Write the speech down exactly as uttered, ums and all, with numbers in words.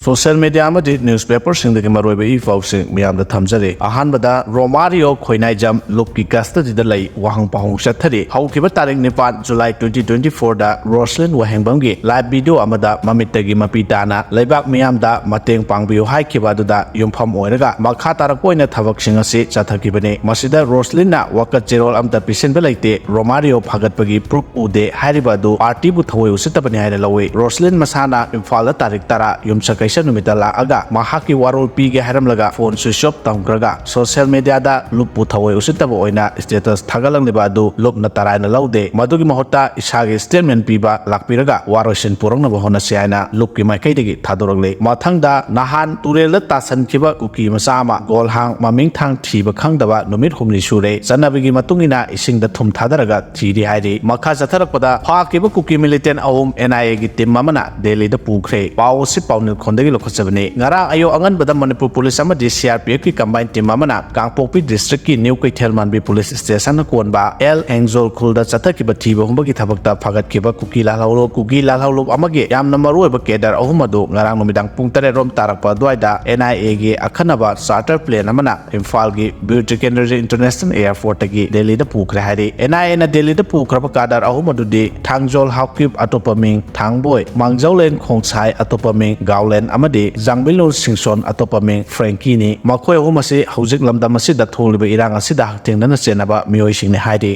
Social media ꯑꯃꯗꯤ ꯅ꯭ꯌꯨꯁꯄꯦꯄꯔꯁꯤꯡꯗꯒꯤ ꯃꯔꯨꯑꯣꯏꯕ E ꯄꯥꯎꯁꯤꯡ ꯃꯤꯌꯥꯝꯗ ꯊꯝꯖꯔꯤ꯫ ꯑꯍꯥꯟꯕꯗ, ꯔꯣꯃꯥꯔꯤꯑꯣ ꯈꯣꯏꯅꯥꯏꯖꯝ ꯂꯨꯞꯀꯤ ꯀꯁꯇꯗꯤꯗ ꯂꯩ, ꯋꯥꯍꯪ ꯄꯥꯎꯍꯪ ꯆꯠꯊꯔꯤ꯫ ꯍꯧꯈꯤꯕ ꯇꯥꯔꯤꯛ ꯅꯤꯄꯥꯟ ꯖꯨꯂꯥꯏ ꯇ꯭ꯋꯦꯟꯇꯤ ꯇ꯭ꯋꯦꯟꯇꯤ ꯐꯣꯔꯗ ꯔꯣꯁꯂꯤꯟ ꯋꯥꯍꯦꯡꯕꯝꯒꯤ ꯂꯥꯏꯚ ꯚꯤꯗꯤꯑꯣ ꯑꯃꯗ ꯃꯃꯤꯠꯇꯒꯤ ꯃꯄꯤ ꯇꯥꯅ ꯂꯩꯕꯥꯛ ꯃꯤꯌꯥꯝꯗ ꯃꯇꯦꯡ ꯄꯥꯡꯕꯤꯌꯨ ꯍꯥꯏꯈꯤꯕ ꯑꯗꯨꯗ ꯌꯨꯝꯐꯝ ꯑꯣꯏꯔꯒ ꯃꯈꯥ ꯇꯥꯔꯛꯄ ꯑꯣꯏꯅ ꯊꯕꯛꯁꯤꯡ ꯑꯁꯤ ꯆꯠꯊꯈꯤꯕꯅꯤ꯫ ꯃꯁꯤꯗ ꯔꯣꯁꯂꯤꯟꯅ ꯋꯥꯀꯠ ꯆꯦꯔꯣꯜ ꯑꯃꯠꯇ ꯄꯤꯁꯤꯟꯕ ꯂꯩꯇꯦ, ꯔꯣꯃꯥꯔꯤꯑꯣ ꯐꯒꯠꯄꯒꯤ ꯄ꯭ꯔꯨꯐ ꯎꯗꯦ ꯍꯥꯏꯔꯤꯕ ꯑꯗꯨ ꯄꯥꯔꯇꯤꯕꯨ ꯊꯑꯣꯏ ꯎꯁꯤꯠꯇꯕꯅꯤ ꯍꯥꯏꯅ ꯂꯧꯏ꯫ ꯔꯣꯁꯂꯤꯟ ꯃꯁꯥꯅ ꯏꯝꯐꯥꯜꯗ ꯇꯥꯔꯤꯛ ꯇꯔꯥ ꯌꯨꯝꯁꯀꯩꯁ ꯅꯨꯃꯤꯠꯇ ꯂꯥꯛꯑꯒ ꯃꯍꯥꯛꯀꯤ ꯋꯥꯔꯣꯜ ꯄꯤꯒꯦ ꯍꯥꯏꯔꯝꯂꯒ ꯐꯣꯟ ꯁ꯭ꯋꯤꯆ ꯑꯣꯐ ꯊꯝꯈ꯭ꯔꯒ ꯁꯣꯁꯤꯌꯦꯜ ꯃꯦꯗꯤꯌꯥꯗ ꯂꯨꯞꯄꯨ ꯊꯑꯣꯏ ꯎꯁꯤꯠꯇꯕ ꯑꯣꯏꯅ ꯁ꯭ꯇꯦꯇꯁ ꯊꯥꯒꯠꯂꯛꯂꯤꯕ ꯑꯗꯨ ꯂꯨꯞꯅ ꯇꯔꯥꯏꯅ ꯂꯧꯗꯦ꯫ ꯃꯗꯨꯒꯤ ꯃꯍꯨꯠꯇ ꯏꯁꯥꯒꯤ ꯁ꯭ꯇꯦꯠꯃꯦꯟ ꯄꯤꯕ ꯂꯥꯛꯄꯤꯔꯒ ꯋꯥꯔꯣꯏꯁꯤꯟ ꯄꯨꯔꯛꯅꯕ ꯍꯣꯠꯅꯁꯤ ꯍꯥꯏꯅ ꯂꯨꯞꯀꯤ ꯃꯥꯏꯀꯩꯗꯒꯤ ꯊꯥꯗꯣꯔꯛꯂꯤ꯫ ꯃꯊꯪꯗ, ꯅꯍꯥꯟ ꯇꯨꯔꯦꯜꯗ ꯇꯥꯁꯟꯈꯤꯕ ꯀꯨꯀꯤ ꯃꯆꯥ ꯑꯃ ꯒꯣꯜꯍꯥꯡ ꯃꯃꯤꯡ ꯊꯥꯡ ꯊꯤꯕ ꯈꯪꯗꯕ ꯅꯨꯃꯤꯠ ꯍꯨꯝꯅꯤ ꯁꯨꯔꯦ꯫ ꯆꯠꯅꯕꯤꯒꯤ ꯃꯇꯨꯡ ꯏꯟꯅ ꯏꯁꯤꯡꯗ ꯊꯨꯝ ꯊꯥꯗꯔꯒ ꯊꯤꯔꯤ ꯍꯥꯏꯔꯤ꯫ ꯃꯈꯥ ꯆꯠꯊꯔꯛꯄꯗ, ꯐꯥꯈꯤꯕ ꯀꯨꯀꯤ ꯃꯤꯂꯤꯇꯦꯟ ꯑꯍꯨꯝ ꯑꯦꯟ ꯑꯥꯏ ꯑꯦꯒꯤ ꯇꯤꯝ ꯑꯃꯅ ꯗꯦꯜꯂꯤꯗ ꯄꯨꯈ꯭ꯔꯦ꯫ ꯄꯥꯎ ꯑꯁꯤ ꯄꯥꯎꯅꯤꯜꯈꯣꯟꯗꯒꯤ ꯂꯧꯈꯠꯆꯕꯅꯤ꯫ ꯉꯔꯥꯡ ꯑꯌꯨꯛ ꯑꯉꯟꯕꯗ ꯃꯅꯤꯄꯨꯔ ꯄꯨꯂꯤꯁ ꯑꯃꯗꯤ ꯁꯤ ꯑꯥꯔ ꯄꯤ ꯑꯦꯐꯀꯤ ꯀꯝꯕꯥꯏꯟ ꯇꯤꯝ ꯑꯃꯅ ꯀꯥꯡꯄꯣꯛꯄꯤ ꯗꯤꯁꯇ꯭ꯔꯤꯛꯀꯤ ꯅ꯭ꯌꯨ ꯀꯩꯊꯦꯜ ꯃꯥꯟꯕꯤ ꯄꯨꯂꯤꯁ ꯁ꯭ꯇꯦꯁꯟꯅ ꯀꯣꯟꯕ ꯑꯦꯜ ꯑꯦꯡꯖꯣꯜ ꯈꯨꯜꯗ ꯆꯠꯊꯈꯤꯕ ꯊꯤꯕ ꯍꯨꯝꯕꯒꯤ ꯊꯕꯛꯇ ꯐꯥꯒꯠꯈꯤꯕ ꯀꯨꯀꯤ ꯂꯥꯜꯍꯧꯂꯨꯞ, ꯀꯨꯀꯤ ꯂꯥꯜꯍꯧꯂꯨꯞ ꯑꯃꯒꯤ ꯌꯥꯝꯅ ꯃꯔꯨꯑꯣꯏꯕ ꯀꯦꯗꯔ ꯑꯍꯨꯝ ꯑꯗꯨ ꯉꯔꯥꯡ ꯅꯨꯃꯤꯗꯥꯡ ꯄꯨꯡ ꯇꯔꯦꯠ ꯔꯣꯝ ꯇꯥꯔꯛꯄ ꯑꯗꯨꯋꯥꯏꯗ ꯑꯦꯟ ꯑꯥꯏ ꯑꯦꯒꯤ ꯑꯈꯟꯅꯕ ꯆꯥꯔꯇꯔ ꯄ꯭ꯂꯦꯟ ꯑꯃꯅ ꯏꯝꯐꯥꯜꯒꯤ ꯕꯤꯔ ꯇꯤꯀꯦꯟꯗ꯭ꯔꯖꯤ ꯏꯟꯇꯔꯅꯦꯁꯅꯦꯜ ꯑꯦꯌꯔꯄꯣꯔꯠꯇꯒꯤ ꯗꯦꯜꯂꯤꯗ ꯄꯨꯈ꯭ꯔꯦ ꯍꯥꯏꯔꯤ꯫ ꯑꯦꯟ ꯑꯥꯏ ꯑꯦꯅ ꯗꯦꯜꯂꯤꯗ ꯄꯨꯈ꯭ꯔꯕ ꯀꯥꯗꯔ ꯑꯍꯨꯝ ꯑꯗꯨꯗꯤ ꯊꯥꯡꯖꯣꯜ ꯍꯥꯎꯀꯤꯞ, ꯑꯇꯣꯞꯄ ꯃꯤꯡ ꯊꯥꯡꯕꯣꯏ, ꯃꯥꯡꯖꯧꯂꯦꯟ ꯈꯣꯡꯁꯥꯏ, ꯑꯇꯣꯞꯄ ꯃꯤꯡ ꯒꯥꯎꯂꯦꯟ ꯑꯃꯗꯤ ꯖꯥꯡꯕꯤꯂꯣꯜ ꯁꯤꯡꯁꯣꯟ, ꯑꯇꯣꯞꯄ ꯃꯤꯡ ꯐ꯭ꯔꯦꯡꯀꯤꯅꯤ꯫ ꯃꯈꯣꯏ ꯑꯍꯨꯝ ꯑꯁꯤ ꯍꯧꯖꯤꯛ ꯂꯝꯗꯝ ꯑꯁꯤꯗ ꯊꯣꯛꯂꯤꯕ ꯏꯔꯥꯡ ꯑꯁꯤꯗ ꯍꯛꯊꯦꯡꯅꯅ ꯆꯦꯟꯅꯕ ꯃꯤꯑꯣꯏꯁꯤꯡꯅꯤ ꯍꯥꯏꯔꯤ꯫